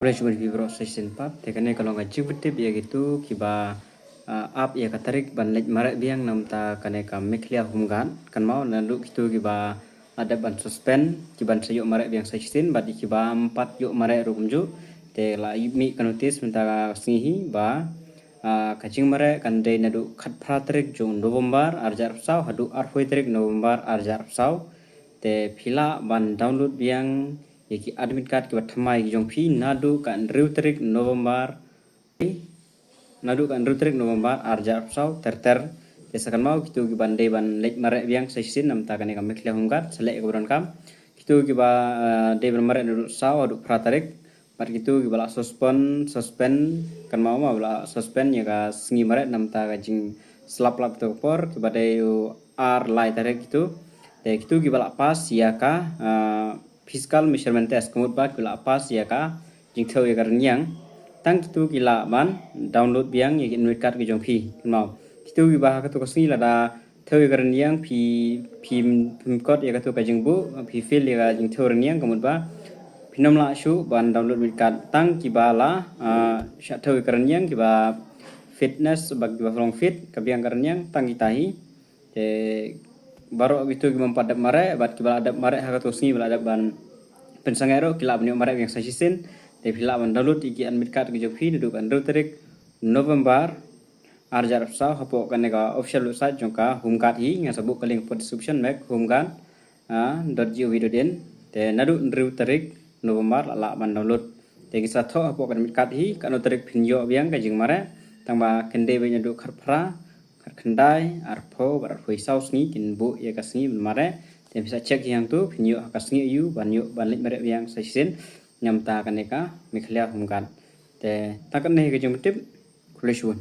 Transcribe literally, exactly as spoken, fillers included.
Khublei shibun ïa phi baroh sa shisien pat. Te kane ka long ka jingpyntip ïa kito kiba, ah, ap ïa ka tarik ban leit mareh biang namta kane ka Meghalaya Home Guard. Kynmaw naduh kito kiba la dep ban suspend, kiban sa ïoh mareh biang sa shisien, bad ïa kiba ym pat ïoh mareh ruh kumjuh. Te la mih ka notice mynta ka sngi hi ba, ah, ka jingmareh kan dei naduh khatphra tarik jong November arhajar arphew saw haduh arphew tarik November arhajar arphew saw. Te phi lah ban download biang ïa ki admit card kiba thymmai ki jong phi naduh ka hynriew tarik November, naduh ka hynriew tarik November arhajar arphew saw ter ter. Te sa kynmaw kito kiban dei ban leit mareh biang sa shisien namta kane ka Meghalaya Home Guard, sa leh ïa kaba donkam. Kito kiba, ah, dei ban mareh naduh saw haduh phra tarik. Bad kito kiba la suspend, suspend, kynmaw ma ba la suspend ïa ka sngi mareh namta ka jingslap lap kito ka por, kiba dei u ar lai tarik kito. Te kito kiba la pass ïa ka, ah, physical measurement test, ka mut ba kiba la pass ïa ka jingthew ïa ka rynïeng. Tang kito ki lah ban download biang ïa ki admit card ki jong phi, kynmaw. Kito kiba ha kato ka sngi lada thew ïa ka rynïeng phi, phi, phim kot ïa kato ka jingbuh, phi fail ïa ka jingthew rynïeng, ka mut ba phin ym lah shuh ban download admit card. Tang kiba la, ah, shah thew ïa ka rynïeng, kiba fitness, ba kiba long fit, ka biang ka rynïeng, tang kita hi. Te baroh kito kiba ym pat dep mareh bad kiba la dep mareh ha kato ka sngi ba la dep ban pynsangeh ruh ki lah ban ïoh mareh biang sa shisien. Te phi lah ban download ïa ki admit card ki jong phi naduh ka hynriew tarik November arhajar arphew saw hapoh kane ka official website jong ka Home Guard hi. Ngan sa buh ka link hapoh description, Meg Home Guard, ah, dot gov dot in. Te naduh hynriew tarik November la lah ban download. Te ngi sa thoh hapoh ka admit card hi katno tarik phin ïoh biang ka jingmareh, tang ba kan dei beit naduh khatphra, khatkhyndai, arphew bad arphew saw sngi kin buh ïa ka sngi ban mareh. Te phi sa check hi hangto phin ïoh ha ka sngi aïu ban ïoh ban leit mareh biang sa shisien namta kane ka Meghalaya Home Guard. Te tang katne ka jingpyntip. Khublei shibun.